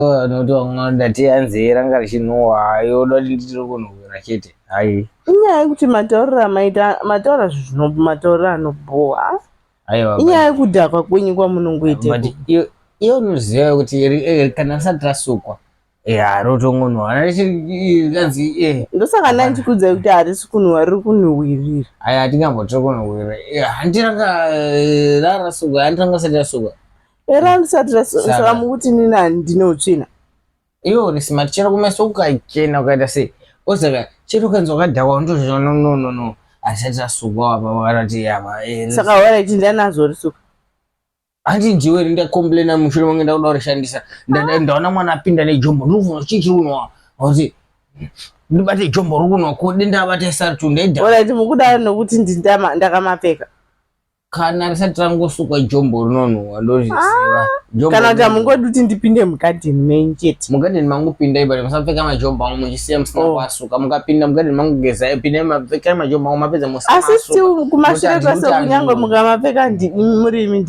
Nokuti vamwe ndati hanzi ranga richinhuhwa, iwe unoda kuti nditi riri kunhuhwira chete. Hai. Inyaya yekuti matauriro amaita mataura zvinhu matauriro anobhowa. Aiwa. Inyaya yekudhakwa kwenyu kwamunongoita. But iwe unoziva kuti kana risati rasukwa ya rotongonhuhwa rikanzi Ndosaka ndandikuudzai kuti harisi kunhuhwa, riri kunhuhwirira. Aya hatingamboti riri kunhuhwirira. Hanti ranga rarasukwa, hanti ranga risati rasukwa. Era risati rasukwa, saka mukuti inini handine utsvina. Iwe uri smart, chero kumeso ukachena ukaita sei, osaka chero ukanzi wakadhakwa unotozviona, no no no no, harisati rasukwa apa wakati apa. Saka alright, ndiani azorisuka? Hanti ndiwe ndacomplaina mushure mange ndakuda kurishandisa. Ndaona mwana apinda nejombo, ndinofunga chii chiri kunwa, kuti ndibate jombo riri kunwa, ko denda abata isari ndaida. Alright, mukudaro nokuti ndakamapfeka. Kana risati rangosukwa jombo rinonhuhwa, ndozviziva. Kana kuti hamungodi kuti ndipinde mugadheni menyu chete? Mugadheni mangu pindai, but musapfeka majombo angu muchisiya musina kuasuka. Mukapinda mugadheni mangu gezai, pindai mapfekai majombo angu, mapedza musina. Asi still kumashure kwese kunyange mukamapfeka murimi.